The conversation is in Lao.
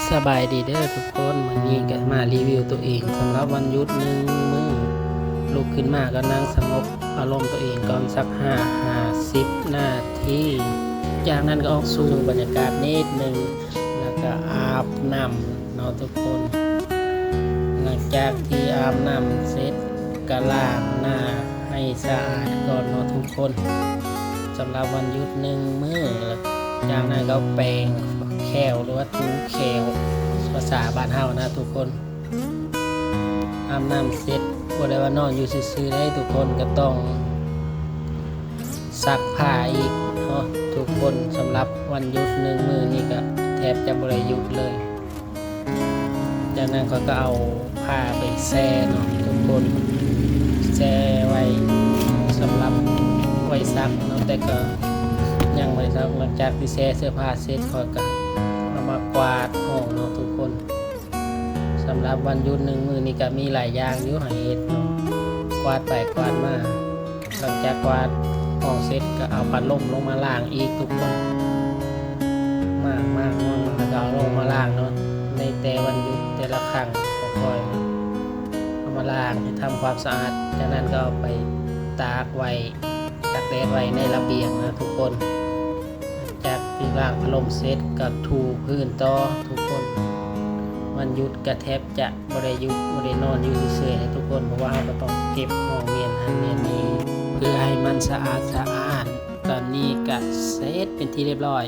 ສະບາຍດີເດີທຸກຄົນ, ມື້ນີ້ກໍມາຣີວິວຕົວເອງສຳລັບວັນຢຸດໜຶ່ງມື້. ລຸກຂຶ້ນມາກໍນັ່ງສະຫງົບອາລົມຕົວເອງກ່ອນສັກຫ້າ ຫ້າສິບນາທີ. ຈາກນັ້ນກໍອອກສູ່ບັນຍາກາດນິດໜຶ່ງ ແລ້ວກໍອາບນ້ຳເນາະທຸກຄົນ. ຫຼັງຈາກທີ່ອາບນ້ຳເສັດ ກະລ້າງໜ້າໃຫ້ສະອາດກ່ອນເນາະທຸກຄົນ. ສຳລັບວັນຢຸດໜຶ່ງມື້ ຈາກນັ້ນກໍແປງແຂ້ວ ຫຼືວ່າຖູແຂ້ວ ພາສາບ້ານເຮົານະທຸກຄົນ. ອາບນ້ຳເສັດ ບໍ່ໄດ້ວ່ານອນຢູ່ຊື່ໆເດ້ທຸກຄົນ, ກໍຕ້ອງຊັກຜ້າອີກເນາະທຸກຄົນ. ສຳລັບວັນຢຸດໜຶ່ງມື້ນີ້ກໍແທບຈະບໍ່ໄດ້ຢຸດເລີຍ. ຈາກນັ້ນຂ້ອຍກໍເອົາຜ້າໄປແຊ່ເນາະທຸກຄົນ, ແຊ່ໄວ້ສຳລັບໄວ້ຊັກເນາະ, ແຕ່ກໍຍັງບໍ່ໄດ້ຊັກ. ຫຼັງຈາກທີ່ແຊ່ເສື້ອຜ້າເສັດ ຂ້ອຍກໍເອົາມາກວາດຫ້ອງເນາະທຸກຄົນ. ສຳລັບວັນຢຸດໜຶ່ງມື້ນີ້ກໍມີຫຼາຍຢ່າງຢູ່ໃຫ້ເຮັດເນາະ, ກວາດໄປກວາດມາ. ຫຼັງຈາກກວາດຫ້ອງເສັດ ກໍເອົາພັດລົມລົງມາລ້າງອີກທຸກຄົນ. ມ້າງໆ ແລ້ວກໍເອົາລົງມາລ້າງເນາະ, ໃນແຕ່ວັນຢຸດແຕ່ລະຄັ້ງກໍຄ່ອຍເອົາມາລ້າງ ໃຫ້ທຳຄວາມສະອາດ. ຈາກນັ້ນກໍເອົາໄປຕາກໄວ້ ຕາກແດດໄວ້ໃນລະບຽງນະທຸກຄົນ. ຈາກທີ່ລ້າງພັດລົມເສັດ ກໍຖູພື້ນຕໍ່ທຸກຄົນ. ວັນຢຸດກໍແທບຈະ ບໍ່ໄດ້ຢຸດ ບໍ່ໄດ້ນອນຢູ່ເສຍໆເດ້ທຸກຄົນ, ເພາະວ່າເຮົາກໍຕ້ອງເກັບຫ້ອງ ມ້ຽນຫັ້ນມ້ຽນນີ້ ເພື່ອໃຫ້ມັນສະອາດສະອ້ານ. ຕອນນີ້ກໍເສັດເປັນທີ່ຮຽບຮ້ອຍ.